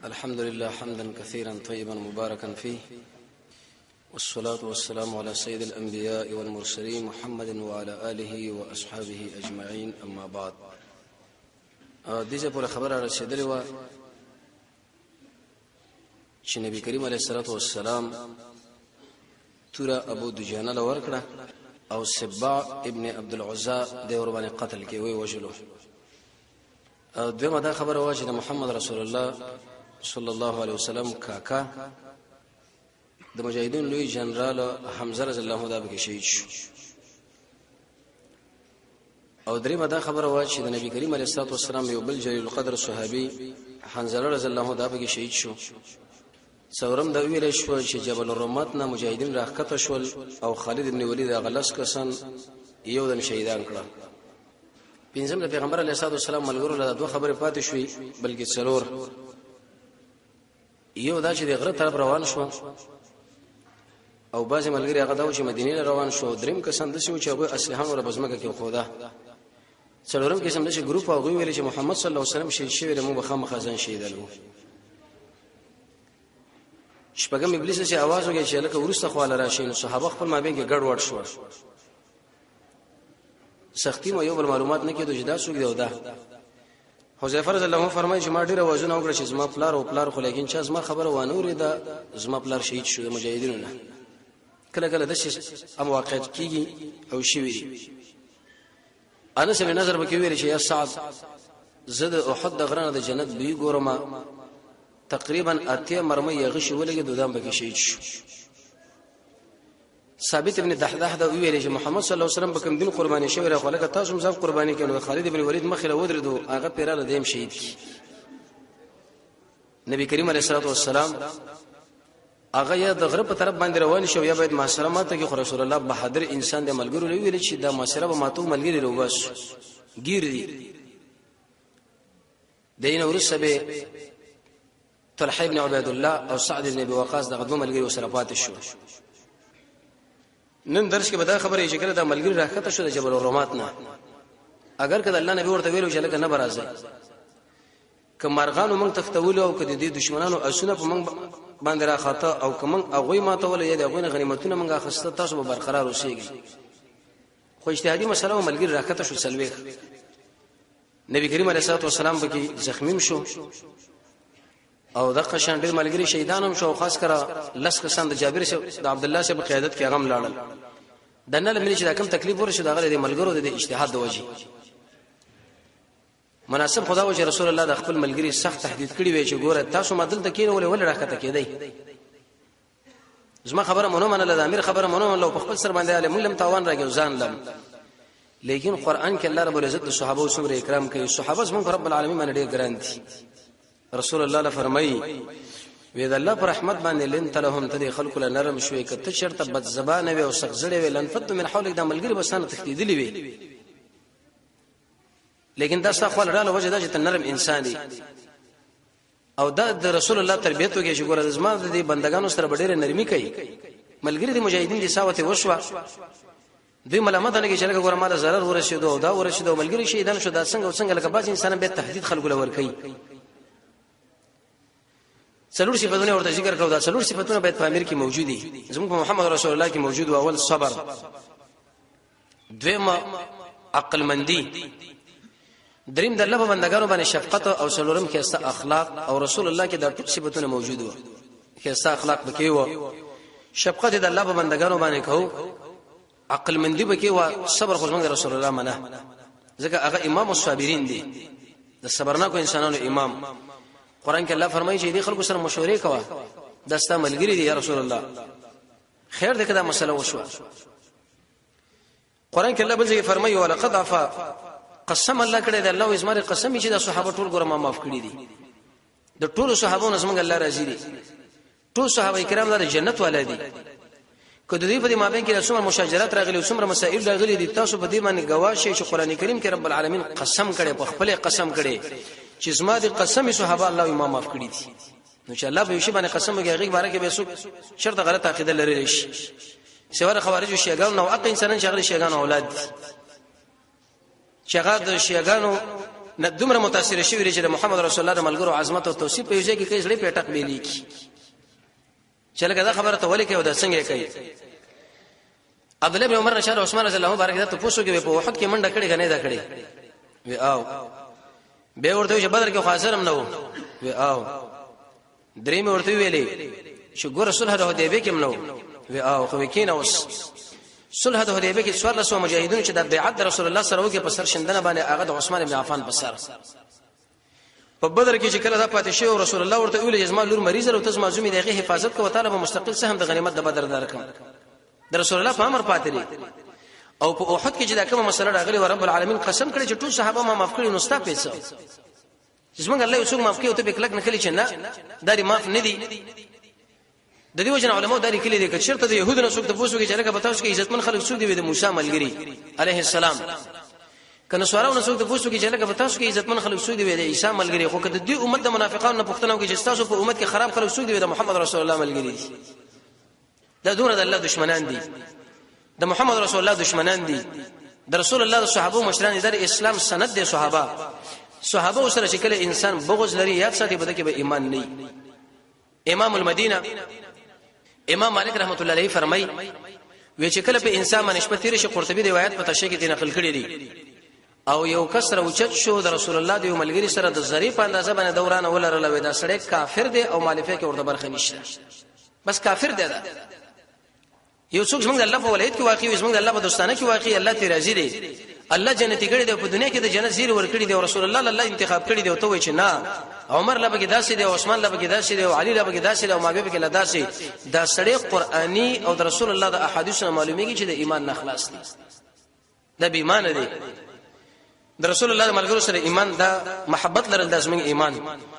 الحمد لله حمدا كثيرا طيبا مباركا فيه، والصلاة والسلام على سيد الأنبياء والمرسلين محمد وعلى آله وأصحابه أجمعين، أما بعد. دې ځای پورې خبره رسېدلې وه چې نبی کریم علیه الصلاة والسلام توره ابو دجانه له ورکړه او سبا ابن عبد العزى د ور باندې قتل کې وی وژلو. دویمه دا خبره وه چې د محمد رسول الله صلی الله علیه وسلم کاکا د مجاهدین لوی جنرال حمزه رضی الله عنه دا به شهید شو. او دریمه دا خبره وه چې د نبی کریم علیه الصلاة والسلام یو بل جلیل القدر صحابي حنظله رضی الله عنه دا به شهید شو. څلورم دا ویل شو چې جبل الرمات نه مجاهدین راښکته شول او خالد ابن ولید هغه لس کسان یو دم شهیدان کړه. پنځم د پیغمبر علیه الصلاة والسلام ملګرو له دوه خبرې پاتې شوې، بلکې څلور. یو دا چې د غره طرف روان شو او بعضې ملګري هغه دا و چې مدینې له روان شو. دریم کسان داسې و چې هغوی اسلحه وره په ځمکه کې وښوده. څلورم قسم داسې ګروپ هغوی ویل چې محمد صلی الله علیه وسلم شهید شوی دی، موږ به خامخا ځان شهیدلو. شپږم ابلیس چې اواز وکړي چې لکه وروسته خواله راشي، نو صحابه خپل مابین کې ګډوډ شول. سختی مو یو بل معلومات نه کېدو چې دا څوک دی او دا. حذیفه رضی الله عنه فرمایي چې ما ډېر اوازونه وکړه چې زما پلار او پلار، خو لیکن چې زما خبره وانه ورېده، زما پلار شهید شو د مجاهدینو نه. کله کله داسې هم واقعیت کېږي او شوي دي. انس بن نظر به کې ویل چې یا سعد، زه د احد د غره نه د جنت بوی ګورم، تقریبا 80 مرمۍ یې غشي ولګېد، دام پکې شهید شو. ثابت ابن دحدح دا ویل چې محمد صلی الله علیه وسلم په کوم دین قرباني شوی را، خو لکه تاسو هم ځان قرباني کړو. خالد ابن ولید مخې له ودرېدو، هغه پیراله دیم شهید کی. نبی کریم علیه الصلاة والسلام هغه یا د غره په طرف باندې روان شو یا باید محاصره ماته کې، خو رسول الله بهادر انسان د ملګرو ویل چې دا محاصره به ماتو، ملګری روباس گیر دي. دین ورسره به طلحه ابن عبید الله او سعد ابن ابي وقاص دغه دوه ملګري سره پاتې شو. نن درس کې به دا خبره چې کله دا ملګري راخته شو د جبل الرمات نه، اگر کله الله نبی ورته ویلو چې لکه نه برازي، که مرغانو موږ تختولو او که د دې دشمنانو اسونه په موږ باندې راخته او که موږ هغوی ماتول یا د هغوی نه غنیمتونه موږ اخیسته، تاسو به برقرار اوسئ. خو اجتهادي مسله او ملګري راخته شو 40. نبی کریم علیه الصلاه والسلام پکې زخمیم شو او د قشان ډېر ملګری شهیدان هم شو، خاص کر لس کسان د جابر د عبد الله صاحب قیادت کې هغه لاړل. د نه لمن چې دا کم تکلیف ورشي دغه د ملګرو د اجتهاد د وجې مناسب خدا و چې رسول الله د خپل ملګری سخت تهدید کړی وی چې ګوره تاسو ما دلته کینولې ولې راکته کېدی، زما خبره مونږ منله، د امیر خبره مونږ منله، په خپل سر باندې علی مونږ لم تاوان راګو ځان لم. لیکن قران کې الله رب العزت د صحابه څومره اکرام کوي، صحابه زموږ رب العالمین باندې ډېر ګران دي. رسول الله له فرمایي وی د الله پر رحمت باندې لن تلهم، ته د خلکو له نرم شوې، کته چرته بد زبانه وي او سخت زړه وي، لن فت من حولک، د ملګری بسانه تښتیدلی وي. لیکن دا ستا خپل رااله وجه دا چې ته نرم انسان یې او دا د رسول الله تربیت وکړي چې ګوره زما د دې بندگانو سره ډېره نرمي کوي. ملګری دي مجاهدین دي ساوته وشوه، دوی ملامت نه کې چې لکه ګوره مال zarar ورسېدو او دا ورسېدو، ملګری شهیدان شو، دا څنګه او څنګه، لکه بعض انسان به تهدید خلکو لور کوي. څلور صفاتونه ورته ذکر کړو، دا څلور صفاتونه باید په امیر کې موجود دي، زموږ په محمد رسول الله کې موجود. اول صبر، دویم عقل مندي، دریم د الله په بندگانو باندې شفقت، او څلورم ښایسته اخلاق. او رسول الله کې دا ټول صفاتونه موجود وو، ښایسته اخلاق پکې وو، شفقت د الله په بندگانو باندې کو، عقل مندي پکې وو، صبر خو زموږ رسول الله منه، ځکه هغه امام الصابرین دی، د صبرناکو انسانانو امام. قران کې الله فرمایي چې دې خلکو سره مشورې کوه، دا ستا ملګری دی یا رسول الله، خیر دې کدا مسله وشوه. قران کې الله بل ځای فرمایي ولقد عفا، قسم الله کړی دی، الله زماره قسم چې د صحابه ټول ګره ما معاف کړی دي، د ټولو صحابو نه زمونږ الله راضي دي، ټول صحابه کرام د جنت والا دي. که د دې په دې مابین کې څومره مشاجرات راغلي او څومره مسائل راغلي دي، تاسو په دې باندې گواه شئ چې قران کریم کې رب العالمین قسم کړي، په خپل قسم کړي چې زما د قسم صحابه الله ما معاف کړی دي. نو چې الله په یو شی باندې قسم وکړي، هغه باره کې به څوک شرط غلط عقیده لري شي سیوار خوارج او شیعاګانو نو اقا انسانان چې هغه شیعاګانو اولاد دي، چې هغه د شیعاګانو نه دومره متاثر شوی چې د محمد رسول الله د ملګرو عظمت او توصیف په یو ځای کې کوي، زړه په ټک بیلی کی چې لکه دا خبره ته ولې کوي او دا څنګه کوي. عبد الله بن عمر رشاد عثمان رضی الله مبارک دا ته پوښتنه کوي په احد کې منډه کړې غنې دا کړې وی او به ورته چې بدر کې خاصرم نه وو وی او درې مې ورته ویلې چې ګوره صلح د حدیبیه کې منو وی او خو کینه اوس صلح د حدیبیه کې 1400 مجاهدینو چې د بیعت رسول الله سره وکړي په سر شندنه باندې هغه د عثمان ابن عفان په سر. په بدر کې چې کله دا پاتې شو، رسول الله ورته ویل چې زما لور مریض او ته زما زوی دغه حفاظت کوه، تعالی به مستقل سهم د غنیمت د بدر درکم. د رسول الله په امر پاتې دی. او په احد کې چې دا کومه مسله راغلي و، رب العالمین قسم کړی چې ټول صحابه ما معاف کړي، نو ستا پیسې چې څنګه الله یو څوک معاف کړي او ته به کلک نه کړي چې نه دا دې معاف نه دي. د دې وجه علماء دا لیکلي دي چې چیرته د يهودو نه څوک ته پوښتنه کوي چې لکه په تاسو کې عزتمن خلک څوک دي، د موسی ملګری عليه السلام. کنه سوالو نه څوک ته پوښتنه کوي چې لکه په تاسو کې عزتمن خلک څوک دي، د عیسی ملګری. خو کله د دې امت د منافقانو نه پوښتنه کوي چې تاسو په امت کې خراب خلک څوک دي، د محمد رسول الله ملګری دي. دا دومره د الله دشمنان دي، د محمد رسول الله دشمنان دي، د رسول الله د صحابه مشران دي، د اسلام سند دي صحابه. صحابه سره چې کله انسان بغض لري، یاد ساتي بده کې به ایمان نه. امام المدینه امام مالک رحمت الله علیه فرمای وی چې کله په انسان باندې شپه تیر شي، قرطبي روایت په تشریح کې نقل کړی دی، او یو کس راوچت شو د رسول الله د یو ملګری سره د ذری په اندازه باندې دوران ولرله، وې دا سړی کافر دی او مالفه کې ورته برخه نشته، بس کافر دی. دا یو څوک زمونږ الله په ولایت کې واقع وي، زمونږ الله په دوستانه کې واقع، الله ته راضي دی، الله جنتی کړي دی، په دنیا کې د جنت زیر ور کړی دی، رسول الله الله انتخاب کړی دی، او ته وای چې نه عمر لبه کې داسې دی، عثمان لبه کې داسې دی، او علي لبه کې داسې دی، او معاویه کې لداسې. دا سړی قرآني او د رسول الله د احادیثو معلومیږي چې د ایمان نه خلاص دی، دا بې ایمان دی. د رسول الله د ملګرو سره ایمان دا محبت لرل د زمونږ ایمان.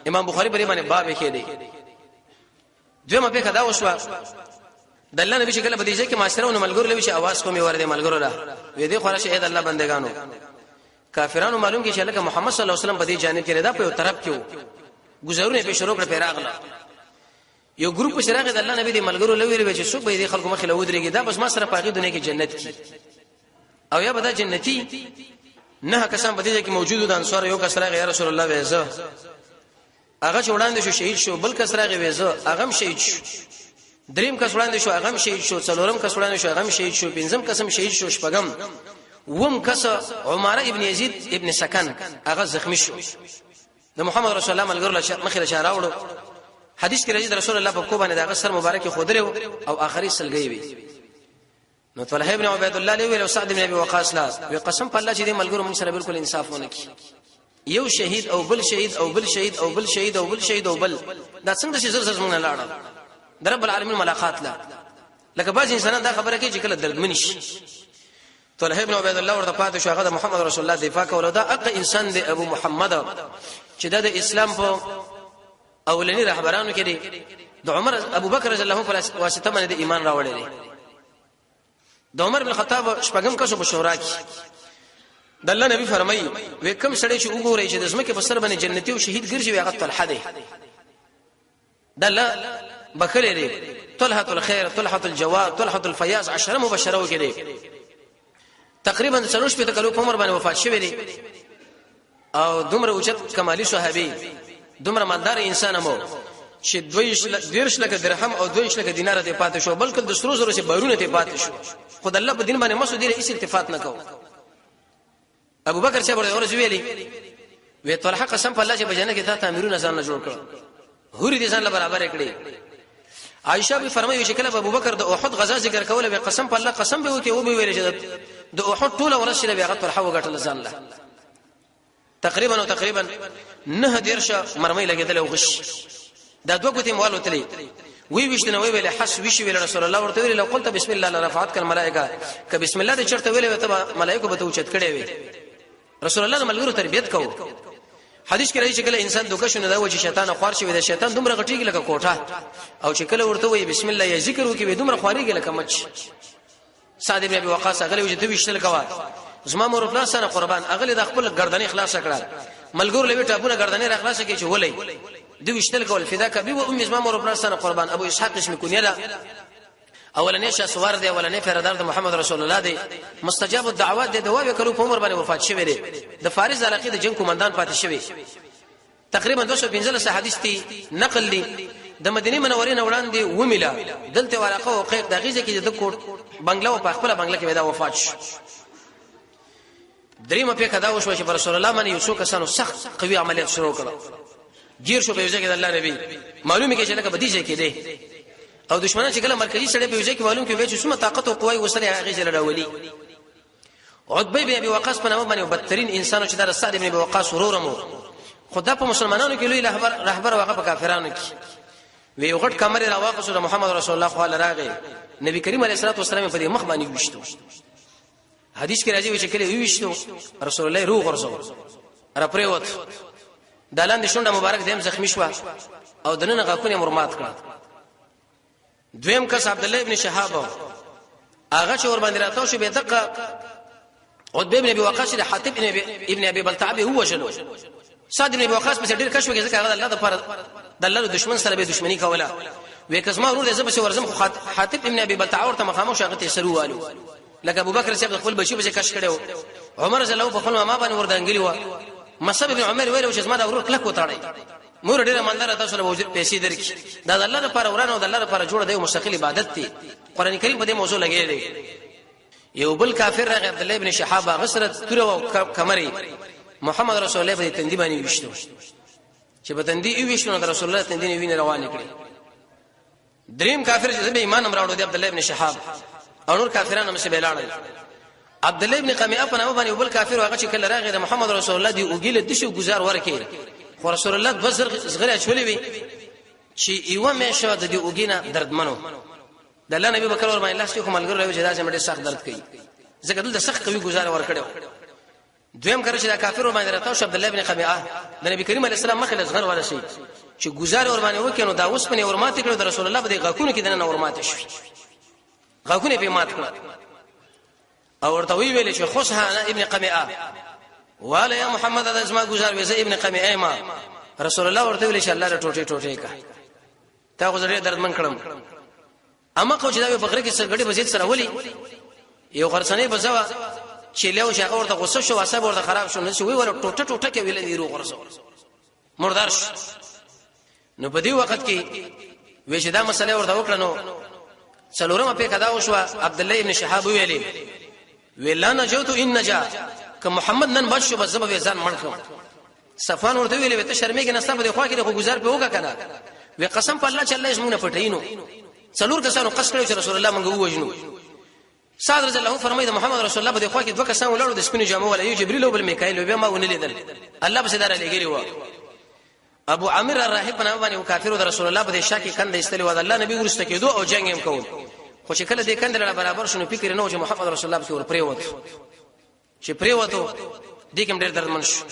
امام بخاری پرې باندې باب کې دی. دویمه پیښه دا وشوه، د الله نبی چې کله په دې ځای کې معاشره نو ملګرو لوي چې आवाज کومې ور دي ملګرو له وې دې خورشه اې د الله بندگانو. کافرانو معلوم کې چې لکه محمد صلی الله علیه وسلم په دې جانب کې دا په یو طرف کې وو، گزارونه په شروع کړ پیراغله یو ګروپ چې راغی د الله نبی د ملګرو لوي وی چې څوک به دې خلکو مخې له ودرېږي، دا بس ما سره پاګې دنیا کې جنت کې او یا به دا جنتی. نه کسان په دې کې موجود د انصار یو کس راغی، یا رسول الله وېزه، هغه چې وړاندې شو شهید شو. بل کس راغی وېزه، هغه هم شهید شو. دریم کس وړاندې شو، هغه هم شهید شو. څلورم کس وړاندې شو، هغه هم شهید شو. پنځم کس هم شهید شو. شپږم وم کس عمره ابن یزید ابن سکن هغه زخمی شو. د محمد رسول الله ملګرو له مخې له راوړو. حدیث کې راځي رسول الله په کو باندې دغه سر مبارک خودره او اخري سلګي وي. نو طلحه ابن عبید الله له ویل سعد بن ابي وقاص لا وی قسم په الله چې دې ملګرو موږ سره بالکل انصاف ونه کی، یو شهید او بل شهید او بل شهید او بل شهید او بل شهید او بل، دا څنګه چې زر زر موږ نه لاړه د رب العالمین ملاقات لا. لکه بعض انسانان دا خبره کوي چې کله دردمن شي. طلحه ابن عبید الله ورته پاتې شو، هغه د محمد رسول الله دفاع کوله. دا اقا انسان دی ابو محمد چې دا د اسلام په اولنی رهبرانو کې دی، د عمر ابو بکر رضی الله عنه په واسطه باندې د ایمان راوړی دی. د عمر بن خطاب شپږم کسو په شورا کې د الله نبی فرمایي وې کم سړی چې وګوري چې د زمکه په سر باندې جنتی او شهید ګرځي، هغه طلحه دی. د الله بخلې دی طلحه الخير، طلحه الجواد، طلحه الفياض، عشره مبشره وکړي. تقریبا څلور شپېته کلو په عمر باندې وفات شوی دی او دومره اوچت کمالي صحابي، دومره مالدار انسان مو چې 32 لک درهم او 22 لک دینار ته پاتې شو، بلکې د سرو زرو چې بارونه ته پاتې شو، خو د الله په دین باندې مسو دې هیڅ التفات نه کو. ابو بکر صاحب ورته ویلي وی طلحه قسم په الله چې په جنت کې تا تعمیرونه ځان له جوړ کړ، هوري دې ځان له برابر کړې. عائشه به فرمایي چې کله ابو بکر د احد غزا ذکر کوله، به قسم په الله قسم به وکي او به ویل چې د احد ټوله ورځ چې به هغه طلحه وګټل ځان له. تقریبا او تقریبا نه دیرشه مرمۍ لګیدل او غش دا دوه کوتې موالو تلې وی وشت نو ویل حس ویش ویل. رسول الله ورته ویل لو قلت بسم الله لرفعتك الملائکه، ک بسم الله دې چرته ویلې ته ملائکه به ته اوچت کړي وي. رسول الله ملګرو تربیت کوو. حدیث کې راځي چې کله انسان دوکه شونه دا و چې شیطان خوار شي، د شیطان دومره غټیږي لکه کوټه، او چې کله ورته وي بسم الله یې ذکر وکي دومره خواريږي لکه مچ. سعد ابن ابي وقاص هغه وجه ته وشتل کوا زما مور خپل سره قربان، هغه د خپل گردنې خلاص کړه، ملګرو لوي ټاپونه گردنې را خلاص کړي چې ولې د وشتل کول فدا کبي و امي زما مور خپل سره قربان. ابو اسحاق اسم کنیه ده. اولنې شاسوار دی، اولنې پیردار د محمد رسول الله دی، مستجاب الدعوات دی، د واوی کلو په عمر باندې وفات شوی دی، د فارس علاقې د جنگ کومندان پاتې شوی. تقریبا 215 حدیث دي نقل دي. د مدینه منورې نه وړاندې ومله دلته ورقه او قیق د غیزه کې د کوټ بنگله او په خپل بنگله کې دا وفات شو. دریمه پیښه دا وشوه چې رسول الله باندې یو څو کسانو سخت قوي عملیات شروع کړ، گیر شو په یو ځای کې. د الله نبی معلومه کې چې لکه بدی ځای کې دی او دشمنان چې کله مرکزی سړی په یو ځای کې معلوم کې وي چې څومره طاقت او قوي وسره هغه ځای راولي. عتبه بن ابي وقاص په نامه باندې بدترین انسان چې دا سعد بن ابي وقاص ورور مو خدا په مسلمانانو کې لوی رهبر رهبر واغه په کافرانو کې وی یو غټ کمر را واخصو د محمد رسول الله خو راغی، نبی کریم علیه الصلاه والسلام په دې مخ باندې وشتو. حدیث کې راځي چې کله ویشتو رسول الله روغ ورزو را پریوت، د لاندې شونډه مبارک دیم زخمی شو او دنه غاښونه مرمات کړه. دویم کس عبد الله ابن شهاب هغه چې ور باندې راتاو شو به دقه عتبه ابن ابي وقاص د حاتب ابن ابي بلتعب هو وجلو. سعد ابن ابي وقاص په ډیر کښ وکړي ځکه هغه الله د پر د الله د دشمن سره به دښمنی کوله. وې کزما ورور زه به ورزم، خو حاتب ابن ابي بلتعه ورته مخامخ شغه ته سرو والو، لکه ابو بکر صاحب خپل بچی به کش کړو، عمر رضی الله په خپل ما باندې وردانګلی و. مصعب ابن عمر ویل چې زما د ورور کلک وتاړی، مور ډیره مالدار تاسو له وجود پیسې درکې، دا د الله لپاره ورانه او د الله لپاره جوړ دی، مستقل عبادت دی. قران کریم په دې موضوع لګی دی. یو بل کافر راغی عبد الله ابن شهاب غسرت تور او کمرې محمد رسول الله په تندی باندې وشتو، چې په تندی وشتو نو رسول الله تندی نه ویني روان کړي. دریم کافر چې به ایمان امراړو دی عبد الله ابن شهاب او نور کافرانو مشه بلاړل. عبد الله ابن قمیعه په نامه باندې بل کافر هغه چې کله راغی د محمد رسول الله دی اوګیله د شو گزار ورکې، خو رسول الله دوه زغره چولې وی چې یو مې د دې اوګینه دردمنو. د الله نبی بکر ور باندې لاس کې کوم ملګری راوي چې دا زموږ سخت درد کوي، ځکه دلته سخت قوي گزار ورکړو. دویم کړه چې دا کافر ور باندې راتاو شو عبد الله ابن قمیعه د نبی کریم علی السلام مخې له زغر ولا شي چې گزار ور باندې وکړو، دا اوس پنه ورمات کړو د رسول الله په دې غاکونو کې دنه ورمات شو، غاکونه په مات کړو او ورته وی ویل چې خوشها انا ابن قمیعه والا یا محمد د اسما گزار وزه ابن قمیعه ما. رسول الله ورته ویل چې الله له ټوټه ټوټه کا تا خو زړه دردمن کړم. اما خو چې دا په غره کې سرګړي بزید سره ولي یو غرسنې بزوا چې له شي هغه ورته غوسه شو، اعصاب ورته خراب شو، نو چې وی ور ټوټه ټوټه کې ویل دی روغ ورسو مردار شو. نو په دې وخت کې وی چې دا مسله ورته وکړه نو څلورمه پیښه دا وشوه. عبد الله ابن شهاب ویلي ویلا نجوت ان نجا که محمد نن بچ شو بس زه به ځان مړ کړم. صفوان ورته ویلې ته شرمېږي نه، ستا په دې خوا کې خو گزار په وکړه کنه. وی قسم په الله چې الله یې موږ نه پټینو. څلور کسانو قصد کړو چې رسول الله موږ ووجنو. سعد رضی الله فرمایي د محمد رسول الله په دې خوا کې دوه کسان ولاړو د سپینو جامو ولا، یو جبرئیل او بل میکائیل، بیا ما ونه لیدل، الله به سدار لګیلی و. ابو عامر الراهب په نامه باندې کافرو د رسول الله په دې شا کې کند ایستلی و، د الله نبی ورسته کېدو او جنگ هم کول، خو چې کله دې کند لره برابر شنو فکر نه و چې محمد رسول الله په ور پریوت، چې پریوتو دې کوم ډېر دردمن شو.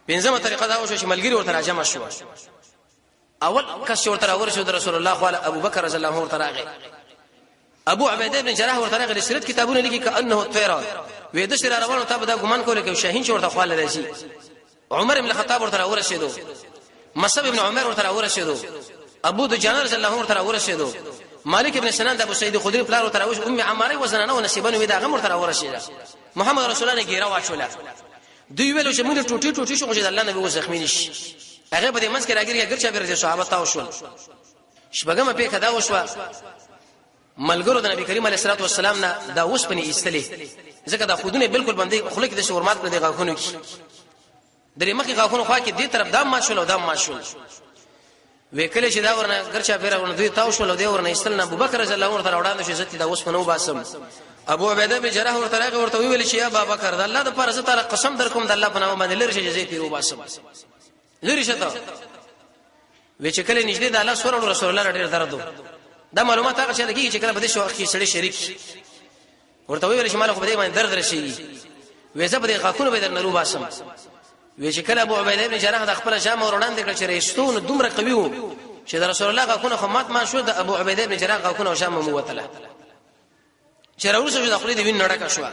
پنځمه طریقه دا وشو چې ملګری ورته راجمع شو. اول کس چې ورته راورسېد رسول الله خو ابو بکر رضی الله عنه ورته راغی، ابو عبیده بن جراح ورته راغی. سیرت کتابونه لیکي کانه طیر وې د سره روانو ته دا ګمان کول کې شاهین چې ورته خواله راځي. عمر ابن الخطاب ورته راورسېدو، مصعب ابن عمر ورته راورسېدو، ابو دجانه رضی الله عنه ورته راورسېدو، مالک ابن سنان د ابو سعید خدری پلار ورته راوښ، ام عماره وزنانه ونصیبنه وې دا غم ورته راورسېده. محمد رسول الله ګیره واچوله، دوی ویل چې موږ ټوټي ټوټي شو چې د الله نبی و زخمی نشي. هغه په دې منځ کې راګیري ګرچا بیرته صحابه تاو شول. شپږمه پیښه دا وشوه ملګرو د نبی کریم علیه الصلاه والسلام نه دا وسپنې ایستلې، ځکه دا خودونه بالکل باندې خلک د شورمات کړ د غاښونو کې درې مخې غاښونو خوا کې دې طرف دا ما شول او دا ما شول. وکله چې دا ورنه ګرچا پیره ورنه دوی تاو شول او دی ورنه ایستل نه ابوبکر رضی الله عنه تر وړاندې شو چې دا اوس پنو باسم. ابو عبیده بن جراح ورته راغی ورته ویل چې یا ابا بکر د الله د پاره زه تعالی قسم در کوم د الله په نامه باندې لری شي چې تیرو باسم لری شته. وی چې کله نږدې د الله سره رسول الله ډېر درد دا معلومات هغه چې لګي چې کله په دې شو کې سړی شریک ورته ویل چې مال خو په دې باندې درد رسیږي، وې زه په دې غاښونو به درنه روباسم. وې چې کله ابو عبیده ابن جراح د خپل جامه ور وړاندې کړ چې رېستون دومره قوي وو چې د رسول الله غاښونه خو مات ما شو، د ابو عبیده ابن جراح غاښونه او جامه مو وتله چې راوړل شو د خپل دی وین نړکه شو.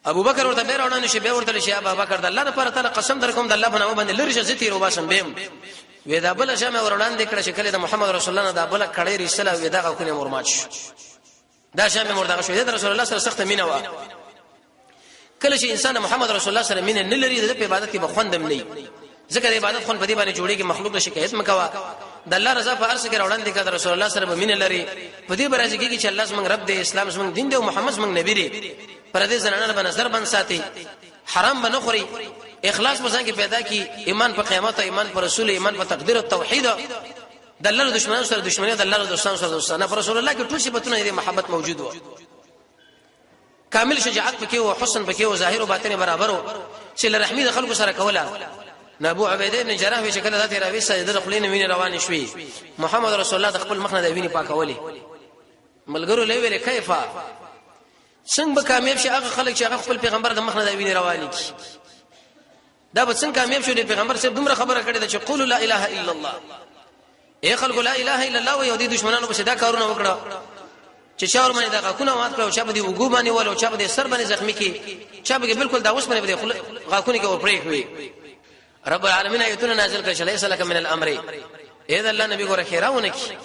ابو بکر ورته بیر وړاندې شي، به ورته شي ابو بکر د الله لپاره تعالی قسم در کوم د الله په نامه باندې لری شي زه تیر وباسم بهم. وې دا بل شمه وروړاندې کړه چې کله د محمد رسول الله نه دا بل کړې رسله وې دا غاښونه مرمات شو. دا شمه مردغه شو. د رسول الله سره سخت مینه و. کله چې انسان محمد رسول الله سره مینه نه لري، د په عبادت کې به خوند هم نه، ځکه د عبادت خوند په دې باندې جوړیږي. مخلوق له شکایت مکوا، د الله رضا په ارسه کې راوړاندې کړه. رسول الله سره به مینه لري، په دې برازي کېږي چې الله زمونږ رب دی، اسلام زمونږ دین دی او محمد زمونږ نبی دی. پر دې زنانه به نظر بند ساتي، حرام به نه خوري، اخلاص به ځان کې پیدا کی، ایمان په قیامت، ایمان پر رسول، ایمان په تقدیر او توحید، د الله دشمنانو سره دشمنی، د الله دوستانو سره دوستانه. پر رسول الله کې ټول صفاتونه دي، محبت موجود وو، کامل شجاعت پکې او حسن پکې او ظاهر او باطن برابر وو چې لرحمی د خلکو سره کوله. نبو عبیده ابن جراح وی چې کله ذات راوي سره د خلین ویني روان شوي، محمد رسول الله د خپل مخ نه د ویني پاکولې. ملګرو لوي ویل کیفا، څنګه به کامیاب شي هغه خلک چې هغه خپل پیغمبر د مخ نه د ویني رواني کی؟ دا به څنګه کامیاب شو؟ د پیغمبر صاحب دومره خبره کړې ده چې قولوا لا اله الا الله، اے خلکو لا اله الا الله. یو دې دشمنانو په دا کارونه وکړه چې چا ور باندې دا غاښونه مات کړو، چا په دې وګو باندې ولو، چا په دې سر باندې زخمی کی، چا به بالکل دا اوس باندې په غاښونه کې ورپرې کوي. رب العالمین ایتونه نازل کړ چې ليس لك من الامر. اے دا الله نبی ګوره خیراونه کی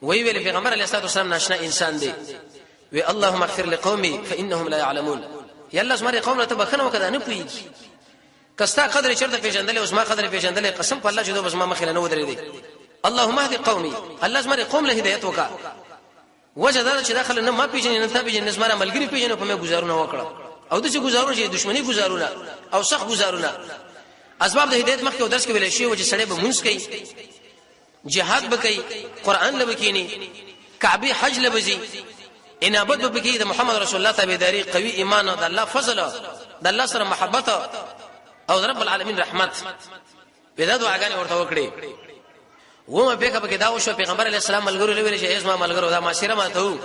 وی ویل پیغمبر علیه الصلاه والسلام ناشنا انسان دی. وی اللهم اغفر لقومي فانهم لا يعلمون، یا الله زما قوم ته بخنه وکړه، نه پويږي. کستا قدر چرته پیژندلې، اوس ما قدر پیژندلې، قسم په الله چې دوی بس ما مخې نه ودرې دي. اللهم اهد قومي، الله زما قوم له هدایت وکړه. وجه دا چې داخله نه ما پیژنې نه تا پیژنې، زما ملګری پیژنې، په مې گزارونه وکړه او د څه گزارونه چې دښمنی گزارونه او سخت گزارونه. اسباب د هدایت مخکې او درس کې ویل شي چې سړی به مونږ کوي، جهاد به کوي، قرآن له بکینی، کعبه حج له بزي، انابت به پکې، د محمد رسول الله تابعداري، قوي ایمان، او د الله فضل، د الله سره محبت او د رب العالمین رحمت. په دا دعاګانې ورته وکړي. ومه پیګه پکې دا وشو، پیغمبر علی السلام ملګرو لوي چې ایزما ملګرو دا معاشره ماته وو.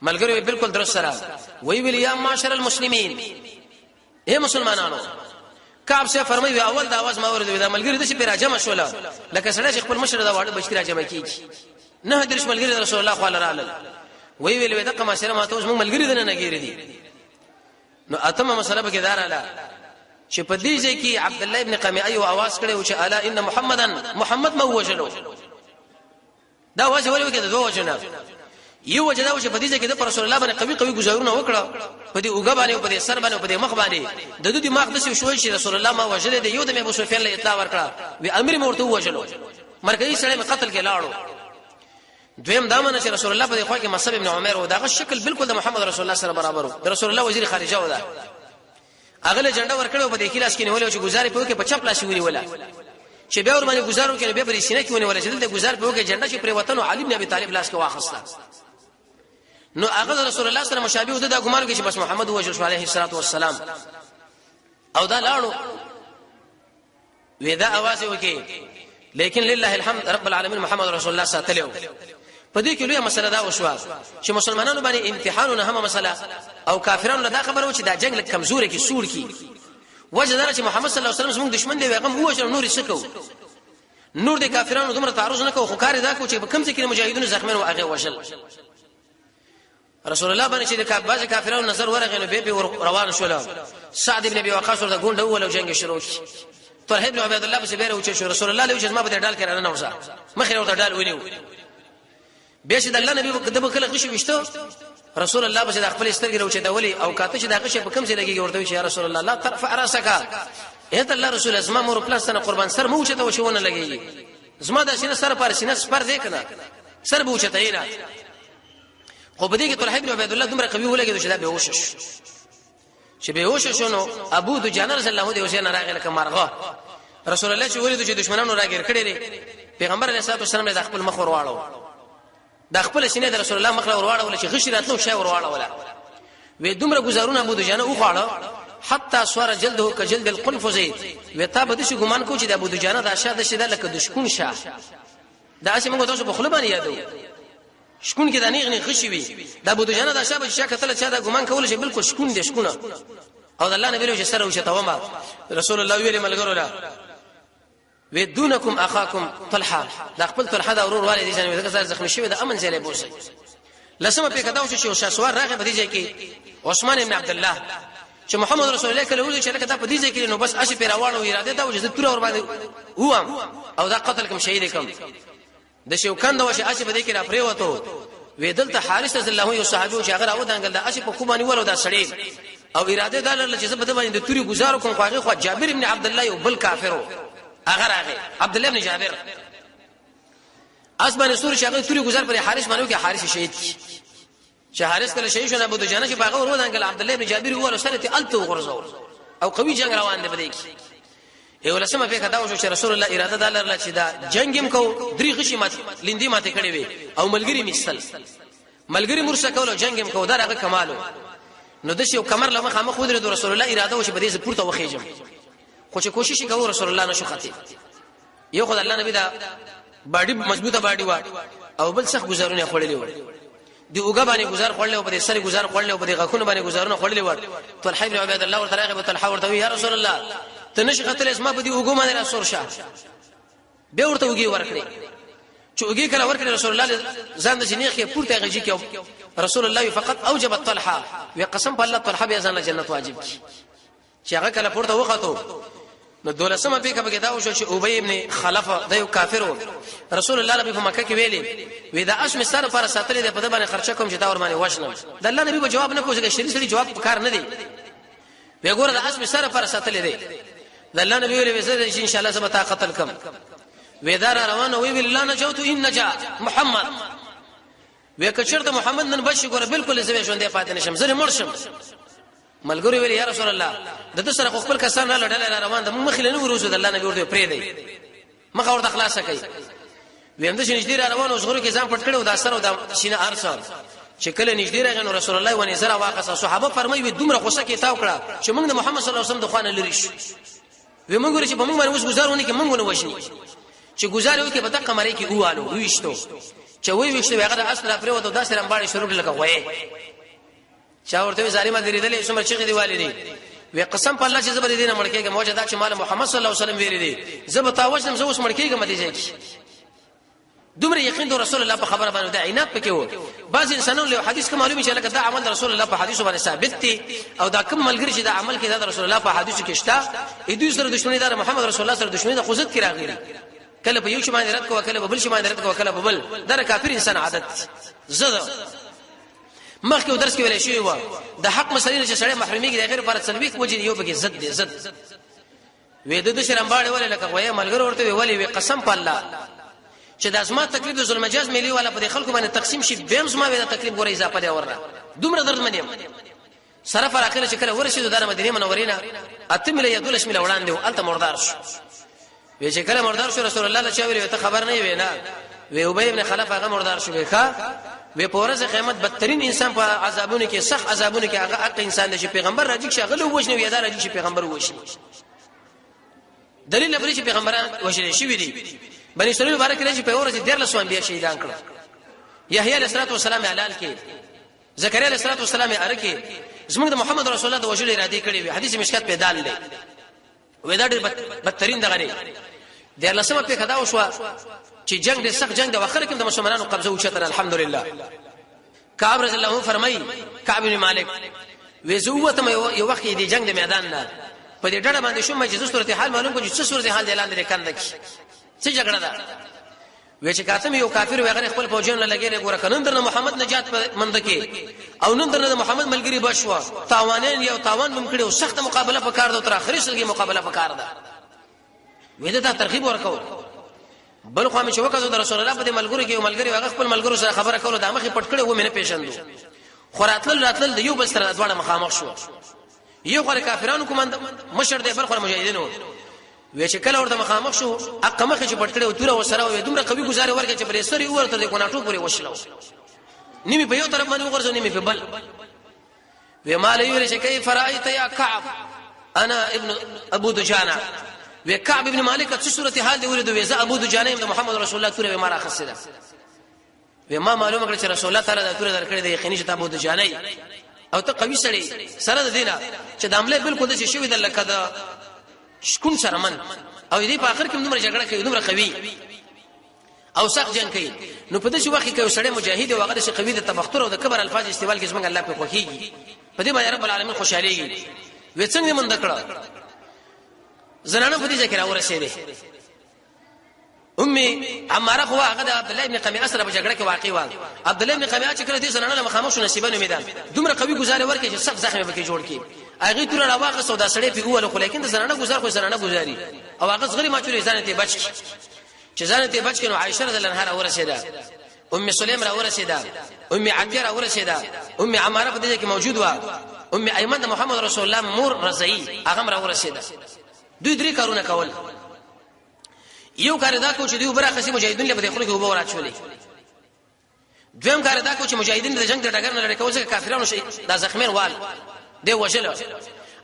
ملګرو بالکل درست سره وی ویل یا معاشر المسلمین، اے مسلمانانو. کعب سے فرمایي اول دا आवाज ما ورته دا ملګری د شي پر راجمه شول لکه سړی چې خپل مشر دا واړه بچی راجمه کیږي. نه درش ملګری رسول الله خو رااله وی ویل وی دغه معاشره ماته اوس موږ ملګری دنه نګیری دي. نو اتمه مسله به کې داراله چې په دې ځای کې عبد الله ابن قمیعه یو आवाज کړی و چې الا ان محمدن، محمد مو وجلو. دا وجه ولې وکړه؟ دوه وجه نه، یو وجه دا و چې په دې ځای کې د رسول الله باندې قوي قوي گزارونه وکړه، په دې اوګه باندې، په دې سر باندې، په دې مخ باندې. د دې دماغ د څه شوی چې رسول الله ما وجلې دی. یو د ابو سفیان له اطلاع ورکړه وی امیر مرته وجلو، مرکزي سره مې قتل کې لاړو. دویم دا منه چې رسول الله په دې خوا کې مصعب ابن عمر و، داغه شکل بالکل د محمد رسول الله سره برابر و، د رسول الله وزیر خارجه و. دا هغه جنډه ورکړو، په دې کلاس کې نیولې چې گزارې په کې په چپ لاس ونیوله، چې بیا ور باندې گزارو کې بیا پرې سینه کې ونیوله چې دلته گزار په کې جنډه چې پر وطن علي بن ابي طالب لاس کې واخسته. نو هغه رسول الله سره مشابه و، دا ګمان کې چې بس محمد وجه شو عليه الصلاه والسلام او دا لاړو. وی دا आवाज وکي، لیکن لله الحمد رب العالمین محمد رسول الله ساتلو. په دې کې لویه مسله دا وشوه چې مسلمانانو باندې امتحانونه هم مسله او کافرانو دا خبره و چې دا جنگ لک کمزوري کې سور کی. وجه دا چې محمد صلی الله علیه وسلم زموږ دشمن دی، هغه وژل، نور یې څه؟ نور د کافرانو دومره تعرض نه کو، خو کار دا کو چې په کم ځای کې مجاهدونو زخمیان او هغه وژل. رسول الله باندې چې د بعض کافرانو نظر ورغی نو به روان شول. سعد ابن ابي وقاص ورته ګونډه ولو، جنگ شروع شي. طلحه ابن عبید الله پسې بیره وچه شو. رسول الله له چې ما په ډال کې نه وځه، مخې ورته ډال ونیو. بیا چې د الله نبی د بکله غشي وشته، رسول الله پسې د خپل سترګې راوچته ولي او کاته چې دا غشي په کم ځای لګیږي، ورته چې یا رسول الله لا ترفع راسک، اې الله رسول ازما مور پلاس سره قربان، سر مو چته وشونه لګیږي، زما د سینه سره پر سینه سپر دې کنه، سر به وچته نه. خو په دې کې طلحه ابن عبید الله دومره قوي ولګید چې دا به وشش، چې به وشش نو ابو دجانه رضی الله عنه حسین راغی لکه مرغه. رسول الله چې ولید چې دشمنانو راګیر کړی دی، پیغمبر علیه الصلاه والسلام د خپل مخ ورواړو، د خپل سینې د رسول الله مخ ورواړو چې غشي راتلو شی ورواړو. وې دومره گزارونه ابو دجانه وخواړه حتی سوار جلده کجلد القنفذ. وې تا به د ګمان کو چې د ابو دجانه د اشا د شیدا لکه د شکون شه. دا اسی موږ تاسو په خله باندې یادو شکون کې د نیغ نیغ غشي وي. د ابو دجانه د شابه چې کتل چې دا ګمان کول چې بالکل شکون دي شکونه. او د الله نبی له سره وشته وما رسول الله ویل ملګرو لا وی دونکم اخاکم طلحه، دا خپل طلحه دا ورور والي دي چې ځکه زخمی شوی د امن ځای بوسي. لسمه په کداو چې شاسوار راغی په دې ځای کې عثمان ابن عبد الله چې محمد رسول الله کله ویل چې لکه دا په دې ځای کې نو بس اسی پیراوانو اراده دا و چې تور ور باندې وام او دا قتل کوم شهید کوم. د شوکند و چې اسی په دې کې را پریوتو. وې دلته حارث رضی الله یو صحابي چې هغه راو دانګل، د اسی په کومانی ولو دا سړی او اراده دا لرله چې زه په دې باندې د توري گزار کوم، خو هغه خو جابر ابن عبد الله یو بل کافرو هغه راغی، عبد الله ابن جابر اس باندې سور چې هغه توري گزار پر حارث باندې کې حارث شهید کی. چې حارث کله شهید شو، ابو دجانه چې باغ ورو دانګل، عبد الله ابن جابر ورو سره ته الته وغورځو او قوي جنگ روان دی بده کې. یو لسمه پیښه دا وشو چې رسول الله اراده دا لرله چې دا جنگ هم کو، درې غشي مات لیندې ماته کړې وي او ملګری میستل ملګری مرسه کولو، جنگ هم کو، دا هغه کمالو. نو د یو کمر له مخه مخ ودرېد، رسول الله اراده و چې په دې پورته وخیجم، خو چې کوشش کوو رسول الله نشو خطي. یو خدای الله نبی دا باډي مضبوطه باډي وا او بل سخت گزارونه خړلې و، دی اوګه باندې گزار خړلې او په دې سر گزار خړلې او په دې غاښونو باندې گزارونه خړلې و. طلحه ابن عبید الله ورته راغی، طلحه ورته یا رسول الله ته نشي خطر اسما په دې اوګو باندې را سور شه. به ورته وګي ورکړي، چې وګي کله ورکړي رسول الله ځان د جنیخ کې پورته غږی کې، رسول الله فقط اوجب الطلحه، وی قسم په الله طلحه به ځان جنت واجب کی. چې هغه کله پورته وخته نو دولسمه پیښه به دا وشو چې ابی ابن خلف د یو کافر، رسول الله نبی په مکه کې ویلي وی دا اس مستر پر ساتلې ده، په دې باندې خرچه کوم چې دا ور باندې وښنم. د الله نبی په جواب نه کوی، شری سړي جواب پکار نه دی. وی ګوره دا اس مستر پر ساتلې ده، د الله نبی ویلي وزه چې ان شاء الله زه به تا قتل کم. وی دا روانه وی ویل لا نجوت ان نجا محمد، وی کچرته محمد نن بشي ګوره بالکل زه ژوندې پاتې نشم، زه مړ شم. ملګری ویل یا رسول الله د ده سره خو خپل کسان نه لړل را روان د مخې له نه وروزو. د الله نبی ورته پرې دی مخه ورته خلاصه کوي. ویم د نږدې را روان اوس غرو کې ځان پټ کړو، دا سره او دا شینه ارسه. چې کله نږدې راغی نو رسول الله ونې زرا واقصه. صحابه فرمایي وی دومره غوسه کې تاو کړه چې موږ د محمد صلی الله علیه وسلم د خوانه لري شو. وی موږ چې په موږ باندې اوس گزارونه کې موږ نه وژني، چې گزار وکړي په دقه مری کې اوالو ویشتو، چې وی ویشتو هغه د اصل پرې وته داسې رمباړې شروع لکه غوې. چا ورته ظالمه درېدلې څومره چیغې دی والي دي. وی قسم په الله چې زبر دې نه مړ کېږم، وجه دا چې مال محمد صلی الله علیه وسلم ویلي دي زه به تا وژنم، زه اوس مړ کېږم دې ځای کې. دومره یقین د رسول الله په خبره باندې د عناد پکې وو. بعض انسانانو له حدیث کې معلومي چې لکه دا عمل د رسول الله په حدیثو باندې ثابت دی او دا کوم ملګری چې دا عمل کې دا د رسول الله په حدیثو کې شته، ای دوی سره دښمنی دار محمد رسول الله سره دښمنی د خوزت کې راغلي، کله په یو شی باندې رد کوه، کله په بل شی باندې رد کوه، کله په بل. دا کافر انسان عادت زده. مخکې درس کې ویل شوی و د حق مسلې چې سړی محرومي کې د غیر پر څلويک وجې یو پکې زد دی زد. وې د شرمباړې ولې لکه غوې ملګر ورته وی ولې؟ وی قسم په الله چې د ازما تکلیف د ظلم جاز ملي والا په خلکو باندې تقسیم شي، بیم زما وې د تکلیف ګورې اضافه دی ورنه دومره درد منیم. سره پر اخر چې کله ورسېدو د مدینه منورې نه 8 میله یا 12 میله وړاندې و، الته مردار شو. وی چې کله مردار شو رسول الله له چا ویل ته خبر نه وی؟ نه. وی ابی ابن خلف هغه مردار شو. ښا وی په ورځ قیامت بدترین انسان په عذابونو کې، سخت عذابونو کې هغه حق انسان دی چې پیغمبر راځي چې هغه وژني، وی دا راځي چې پیغمبر وژني. دلیل پرې چې پیغمبران وژل شوي دي، بني اسرائیل مبارک راځي په ورځ 13 انبیا شهیدان کړل. یحیی علیه السلام حلال کې، زکریا علیه السلام ارکه، زموږ د محمد رسول الله د وژلو اراده کړې وي. حدیث مشکات په دال دی. وې دا ډېر بدترین دغه دی. د لسمه په خدا وشو چې جنگ د سخت جنگ د واخر کې د مسلمانانو قبضه وچتل الحمدلله. کعب رضی الله عنه فرمایي، کعب بن مالک وې زه وته یو وخت دی جنگ د میدان نه په دې ډډه باندې شوم چې صورت حال معلوم کړم چې څه صورت حال دی لاندې کنده کې څه جګړه ده. وی چې کاتم یو کافر وی غره خپل فوجونه لګیلې، ګوره کنن درنه محمد نجات مند کې او نن درنه محمد ملګری بشوا تاوانین یو تاوان مم کړي او سخت مقابله پکار ده، تر اخري سلګي مقابله پکار ده. وې دا ترغیب ورکاو. بل خو مې چې وکړو د رسول الله په دې ملګرو کې یو ملګری هغه خپل ملګرو سره خبره کوله، د مخې پټ کړي و مې نه پیژندو، خو راتلل راتلل د یو بل سره دواړه مخامخ شو. یو خو کافرانو کومند مشر دی، بل خو مجاهدینو. وی چې کله ورته مخامخ شو اقه مخ چې پټ کړي او توره وسره وي دومره قوي گزاره ورکړي چې پرې سری ورته د کوناټو پورې وشلو، نیمه په یو طرف باندې وغورځو نیمه په بل. وی مال یې ویل چې کیف رایت یا کعب انا ابن ابو دجانه. وی کعب ابن مالک څه صورت حال دی ولید؟ وی زه ابو دجانه یم، د محمد رسول الله توره ما راخسته ده. وی ما معلومه کړ چې رسول الله تعالی دا توره درکړې ده، یقیني چې ته ابو دجانه او ته قوي سړی. سره د دینه چې د عمله بالکل د شوی د لکه د شکون سره من او دې په اخر کې دومره جګړه کوي، دومره قوي او سخت جنگ کوي. نو په دې وخت کې یو سړی مجاهد او هغه چې قوي د تبختر او د کبر الفاظ استعمال کې زمونږ الله په خوښيږي، په دې باندې رب العالمین خوشاليږي. وې څنګه مونږ کړه؟ زنانه په دې ځای کې راورسېدې. ام عماره خو هغه د عبد الله ابن قمیعه سره په جګړه کې واقع و. عبد الله ابن قمیعه چې کله دې زنانه له مخامخ شو، نصیبه نومېده، دومره قوي ګزاره ورکړي چې سخت زخم پکې جوړ کړي. هغه تور راواغه سودا سړی په اول، خو لیکن د زنانه گزار خو زنانه گزاري، او هغه زغری ما چولې ځان ته بچ، چې ځان ته بچ کړي. عائشه رضی الله عنها ورسېده، ام سلیم را ورسېده، ام عطیه را ورسېده، ام عماره په دې کې موجود و، ام ایمن د محمد رسول الله مور رضی هغه را ورسېده. دوی درې کارونه کول. یو کار دا کو چې دوی برا خسي مجاهدین له بده خلکو وبو راچولې. دویم کار دا کو چې مجاهدین د جنگ د ډګر نه لري کول، ځکه کافرانو شي دا زخمیان وال دی وژل.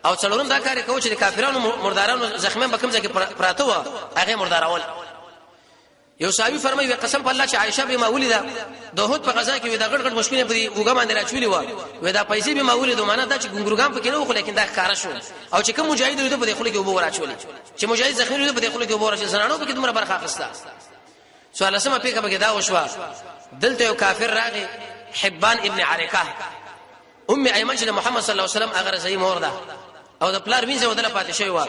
او څلورم دا کار کوي چې د کافرانو مردارانو زخمیان به کوم ځای کې پراته و، هغه مردارول. یو صحابي فرمایي، قسم په الله چې عائشه به ما ولیده د هوت په غزا کې، د غړ غړ مشکونه په وګه باندې راچولي و، وې دا پیسې به ما ولیدو. معنا دا چې ګنګروګان پکې نه و، خو لیکن دا ښکارا شو. او چې کوم مجاهد وي په دې خله کې وبو راچولي، چې مجاهد زخمی وي په دې خله کې وبو راچولي، زنانو پکې دومره برخه اخیسته. سوال لسمه پیښه پکې دا وشوه، دلته یو کافر راغی، حبان ابن عرقه. ام ایمن چې محمد صلی الله علیه وسلم هغه رضی مور ده او د پلار وینځه ودله پاتې شوی و،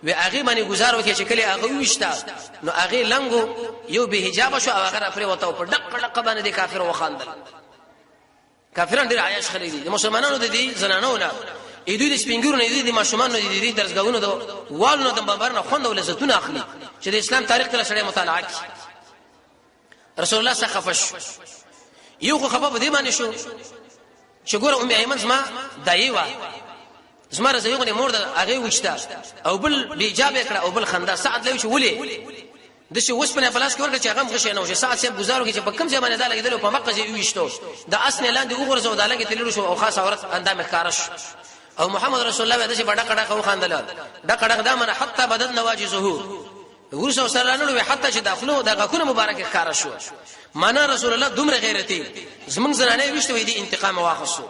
وی هغه باندې گزار وکړي چې کله هغه وشتا نو هغه لنګو یو به حجاب شو او هغه پرې وته، په ډق ډق باندې د کافر وخاندل. کافران ډیر عیاش خلک دي، د مسلمانانو د دې زنانو نه، دوی د سپینګورو نه، دوی د ماشومانو، د دې درسګاونو د والونو د بمبار نه خوند او لذتونه اخلي، چې د اسلام تاریخ کله سړی مطالعه کړي. رسول الله څخه خفش یو خو خفه په دې باندې شو چې ګوره ام ایمن زما دایي وا، زما رضی غو مور د هغه وچتا، او بل بیجاب کړه او بل خندا. سعد لوي چې ولې د شي وسپنه پلاس کې ورکړه چې هغه غشې نه وشي. سعد صاحب گزارو کې چې په کم ځای باندې دا لګیدل، په مکه ځای ویشتو، د اسنه لاندې وغورځو، دا لګې تللو شو او خاص عورت اندام ښکارا شو. او محمد رسول الله د شي بڑا کړه خو خاندل دا کړه دا من حتی بدن نواجزه ورسره سره نو، حتی چې داخلو د غاښونه مبارک ښکارا شو. معنا رسول الله دومره غیرتی، زمونږ زنانه ویشته، وې دي انتقام واخصو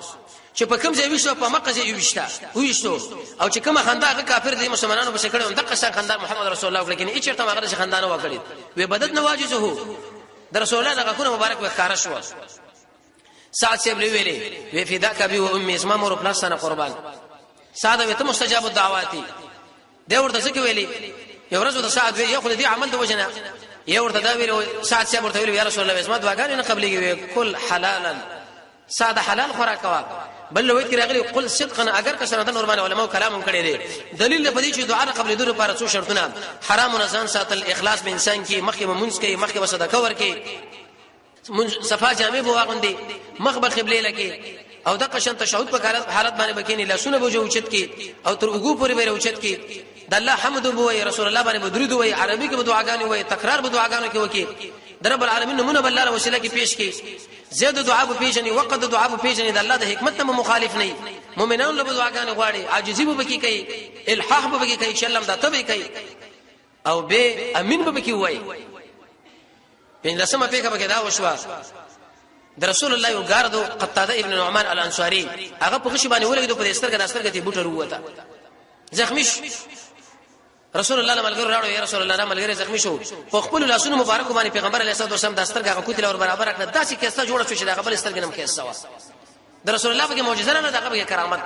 چې په کوم ځای ویشته، په مکه ځای ویشته ویشتو. او چې کومه خندا هغه کافر دی مسلمانانو په شکل دغه څنګه خندا محمد رسول الله وکړي، هیڅ چرته هغه خندا نه وکړي. وې بدد نواجزه، د رسول الله دغه کونه مبارک وښکارا شو. سعد صاحب ویلې، وی فداک ابي و امي، اسما مور پلاس سره قربان. سعد وی ته مستجاب الدعواتي دی. ورته څه ویلې؟ یو ورځ د سعد وی یو خو دې عمل د وجنه یو ورته دا ویل. سعد صاحب ورته ویل، یا رسول الله، اسما دعاګانې نه قبليږي. کل حلالا، ساده حلال خوراک وا. بل لوی کې راغلي قل صدقا. اگر که سره د نورمال علماء کلام کړي دي، دلیل په دې چې دعا قبل دوه لپاره څو شرطونه: حرام نه ځان ساتل، اخلاص به انسان کې، مخکې مونږ کې، مخکې صدقه ورکې، صفا جامې به واغوندي، مخ به قبله لکې، او د قشن تشهد په حالت باندې بکینی، لاسونه به اوچت کی او تر وګو پورې به اوچت کی، د الله حمد وای، رسول الله باندې درود وای، عربي کې به دعاګانې وای، تکرار به دعاګانو کې وکي، د رب العالمین نمونه بل الله وسیله کې پیش کی، زید دعا به پیژني، وقت دعا به پیژني، د الله د حکمت نه مخالف نه، مؤمنانو له دعاګانې غواړي، عاجزي به پکې کوي، الحاح به پکې کوي، چې الله دا تبه کوي، او به امین به پکې وای. پنځلسمه پیښه پکې دا وشوه، د رسول الله یو ګاردو قتاده ابن نعمان الانصاري هغه په غشي باندې ولګیدو، په سترګه د سترګه ته بوټر وته، زخمی شو. رسول الله ملګرو راړو، یا رسول الله، ملګری زخمی شو. په خپل لاسونو مبارک باندې پیغمبر علیه الصلاه والسلام د سترګه هغه کوتله ور برابر کړ، داسې کیسه جوړه شو چې دغه بل سترګه نم کیسه و. د رسول الله په معجزه نه، دغه په کرامت.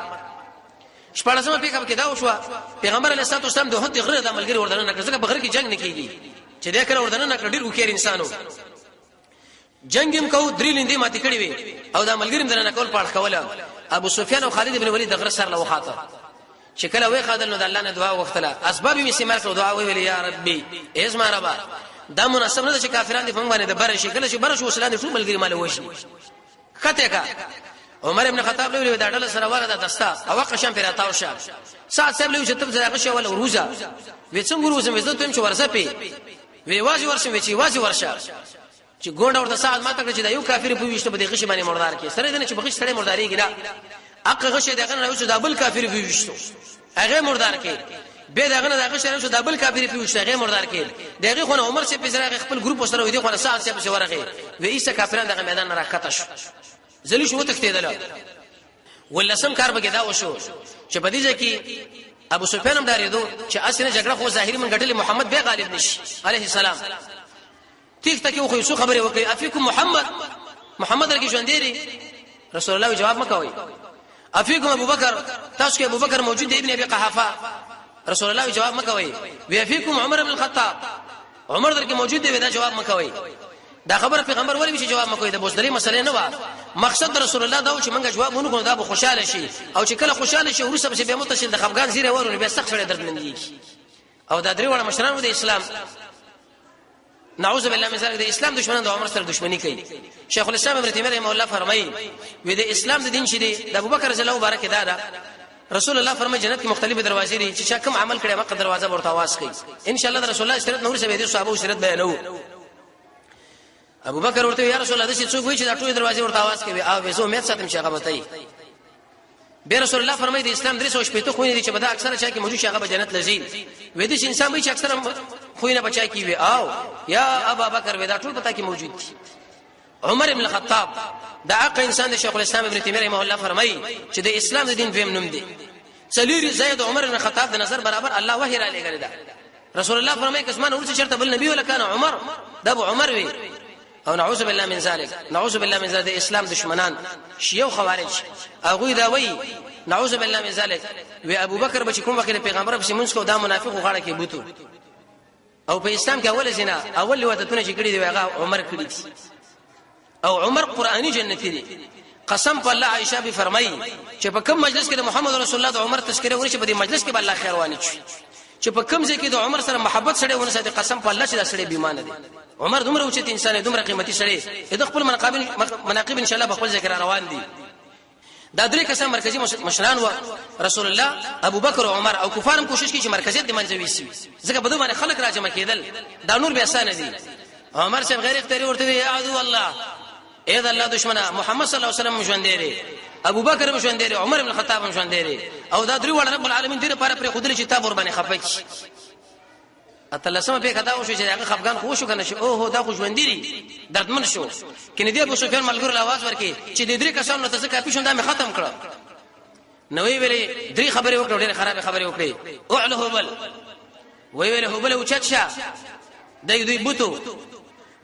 شپاړسمه پیښه کې دا وشوه، پیغمبر علیه الصلاه والسلام د هوت غره د ملګری وردن نه کړ، ځکه په غره کې جنگ نه کیږي. چې دا کله وردن نه کړ، ډیر وکړ انسانو جنگ هم کو، درې لیندې ماتې کړې وي او دا ملګری هم درنه کول پاړ کوله. ابو سفیان او خالد ابن ولید د غره سر له وخاته، چې کله وې خادل نو د الله نه دعا وغوښتله، اسباب یې استعمال کړو، دعا ویل، یا ربي ازما ربا، دا مناسب نه ده چې کافران دې په موږ باندې د بره شي، کله چې بره شو وسلان ټول ملګری مال وشي خته کا. عمر ابن خطاب له دا ډله سره وره د دستا او قشم پر اتاو شه. سعد صاحب له چې تب زراغه شو ول روزه وې، څنګه روزه وې؟ زه ته چې ورسه پی وی واځي ورشه وی چې واځي ورشه، چې ګونډه ورته سعد ماته کړ چې دا یو کافر په ویشته په دې غشي باندې مردار کې سره دې، چې بغش سره مرداريږي نه، اق غشي دغه نه یو دا بل کافر په ویشتو هغه مردار کې، به دغه نه دغه شنه شو دا بل کافر په ویشته هغه مردار کې. دغه خو عمر چې په خپل ګروپ سره وې، دی خو سعد چې په ورغه وی، ایسه کافران دغه میدان نه راکته شو، ذلیل شو، تښتیدل. ولسم کار به دا وشو چې په دې ځای کې ابو سفیان هم ډارېدو چې اسنه جګړه خو ظاهري من غټلې، محمد به غالب نشي عليه السلام. تیخ ته کې خو څو خبرې وکړي، افیکم محمد، محمد رګي ژوند دی؟ رسول الله جواب مکوي. افیکم ابو بکر، تاسو کې ابو بکر موجود دی ابن ابي قحافه؟ رسول الله جواب مکوي. وی فیکم عمر بن الخطاب، عمر درکې موجود دی؟ دا جواب مکوي. دا خبره پیغمبر ولې چې جواب مکوي؟ د بوزدلې مسلې نه و. مقصد رسول الله دا و چې موږ جواب ونکړو دا به خوشاله شي، او چې کله خوشاله شي ورسره به متصل د خفګان زیره ورونه بیا سخت سره دردمندېږي. او دا درې وړه مشران د اسلام، نعوذ بالله من ذلک، د اسلام دشمنان د عمر سره دښمنی کوي. شیخ الاسلام ابن تیمیه رحمه الله فرمایي، وی د اسلام د دین چې دی د ابوبکر رضی الله مبارک دا ده. رسول الله فرمایي جنت کې مختلفې دروازې دي، چې چا کوم عمل کړی مکه دروازه ورته आवाज کوي. ان شاء الله رسول الله سیرت نور سره دي صحابه سیرت بیانو. ابو بکر ورته یا رسول الله، داسې څوک وي چې دا ټول دروازې ورته आवाज کوي؟ او زه امید ساتم چې هغه به ته. بیا رسول الله فرمایي د اسلام 360 خوینې دي چې به دا اکثره چا کې موجود شي هغه به جنت لذي. وې دې انسان وي چې اکثره خوینه بچا کی وي؟ او یا ابا بکر، وې دا ټول پتا کې موجود دي. عمر ابن الخطاب دا حق انسان د شیخ الاسلام ابن تیمیه رحمه الله فرمایي چې د اسلام د دین دویم نوم دی. څلوري زید عمر ابن خطاب د نظر برابر الله وحی را لېږلی ده. رسول الله فرمایي که زما نه وروسته چېرته بل نبی ولا کان عمر، دا به عمر وي. او نعوذ بالله من ذلک، نعوذ بالله من ذلک، د اسلام دشمنان شیعه او خوارج هغه دا وایي، نعوذ بالله من ذلک، وی ابو بکر به کوم وخت پیغمبر په مونږ کو دا منافق غاړه کې بوتو، او په اسلام کې اول زنا اول وادتونه چې کړی دی هغه عمر کړی دي، او عمر قرآني جنتی دی. قسم په الله، عائشه به فرمایي چې په کوم مجلس کې د محمد رسول الله د عمر تذکره ورشي، په دې مجلس کې به الله خیر وانه چي. چې په کوم ځای کې د عمر سره محبت سره ونه ساتي، قسم په الله چې دا سړی بیمانه دی. عمر دومره اوچت انسان دی، دومره قیمتي سړی، د خپل مناقب ان شاء الله په خپل ذکر روان دي. دا درې کسان مرکزی مشران و، رسول الله، ابو بکر او عمر. او کفار هم کوشش کوي چې مرکزیت د منځه ویسي، ځکه په دوی باندې خلک راجمع کېدل، دا نور به اسانه دي. عمر صاحب غیر اختیاري ورته وی، عدو الله، اے د الله دشمنه، محمد صلی الله علیه وسلم ژوند دی، ابو بکر هم ژوند دی، عمر بن خطاب هم ژوند دی، او دا درې وړ رب العالمین دې لپاره پر خودل چې تا ور باندې خپه کی. اتلسمه په کدا وشو چې هغه خفګان خو شو کنه، چې او هو دا خو ژوند دی، دردمن شو. کینه دی ابو سفیان ملګرو اواز ورکې چې د درې کسانو ته څه کافي شوم، دا مې ختم کړ. نو ویلې درې خبرې وکړې، ډېرې خرابې خبرې وکړې. اعله هبل، وی ویل هبل اوچت شه، د دوی بوتو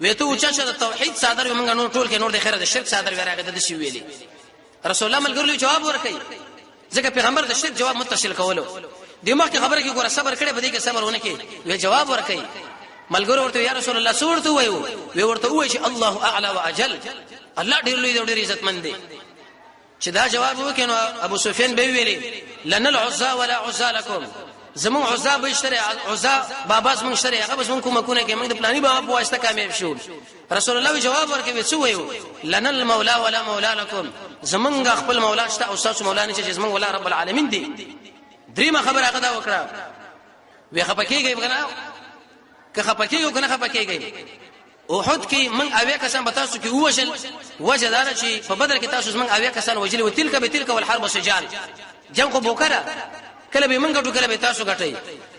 وی ته اوچت شه، د توحید صادر موږ نور ټول کې نور د خیره د شرک صادر وراغه. د شی ویلې رسول الله ملګرو جواب ورکړي، ځکه پیغمبر د شرک جواب متصل کولو. د مخکې خبره کې ګوره صبر کړي، په دې کې صبر ونه کې، وی جواب ورکړي. ملګرو ورته یا رسول الله څه ورته وایو؟ وی ورته وایي چې الله اعلی واجل، الله ډیر لوی دی، ډیر عزتمند دی. چې دا جواب وکړي نو ابو سفیان به ویلي، لن العزى ولا عزى لكم، زمون عزا به شتره، عزا بابا زمون شتره، هغه بس مونږ کومه کونه کې موږ د پلاني بابا په واسطه کامیاب شو. رسول الله جواب ورکوي، څه وایو؟ لن المولا ولا مولا لكم، زمونږ خپل مولا شته او تاسو مولا نشته، چې زمونږ مولا رب العالمین دی. دریمه خبره هغه دا وکړه، وی خپکیږي کنه؟ که خپکیږي کنه خپکیږي؟ احد کې من اویا کسان به تاسو کې ووژل، وجه دا چې په بدر کې تاسو من اویا کسان وژلي و. تلک به تلک والحرب سجال، جنگ خو بوکره، کله به من ګټو کله به تاسو ګټئ.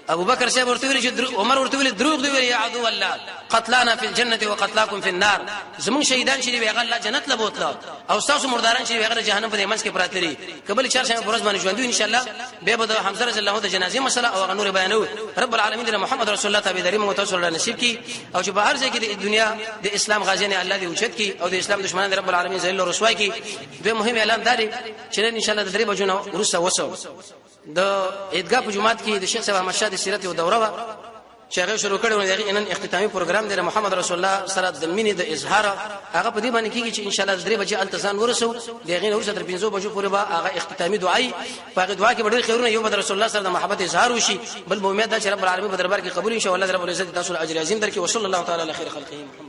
ابو بکر صاحب ورته ویل چې عمر ورته ویل، دروغ دی ویل یا عدو الله، قتلانا فی الجنه وقتلاکم فی النار، زمون شهیدان چې دی هغه الله جنت له بوتله او تاسو مرداران چې هغه جهنم په منځ کې پراته دي. کبل چار شنبه ورځ باندې ژوند ان شاء الله به به د حمزه رضی الله د جنازې مسله او هغه نور بیانو. رب العالمین د محمد رسول الله تابعداري موږ تاسو له نصیب کی، او چې په هر ځای کې د دنیا د اسلام غازیان الله دې اوچت کی، او د اسلام دشمنان رب العالمین ذلیل او رسوا کی. دوی مهم اعلان داري چې ان شاء الله د 3 بجو نه وروسته وسو د عیدګاه په جماعت کې د شیخ صاحب احمد شاه د سیرت یو دوره وه چې هغه شروع کړې و، هغه نن اختتامي پروګرام دی. محمد رسول الله سره د مینې د اظهار هغه په دې باندې کیږي چې ان شاء الله 3 بجې التزان ورسو، د هغې نه وروسته تر 5 بجو پورې به هغه اختتامي دعای. په هغه دعا کې به ډېر خیرونه، یو به رسول الله سره د محبت اظهار وشي، بل به امید ده چې رب العالمین په دربار کې قبول ان شاء الله رب العزت تاسو له اجر عظیم درکړي. وصلی الله تعالی علی خیر خلقه محمد.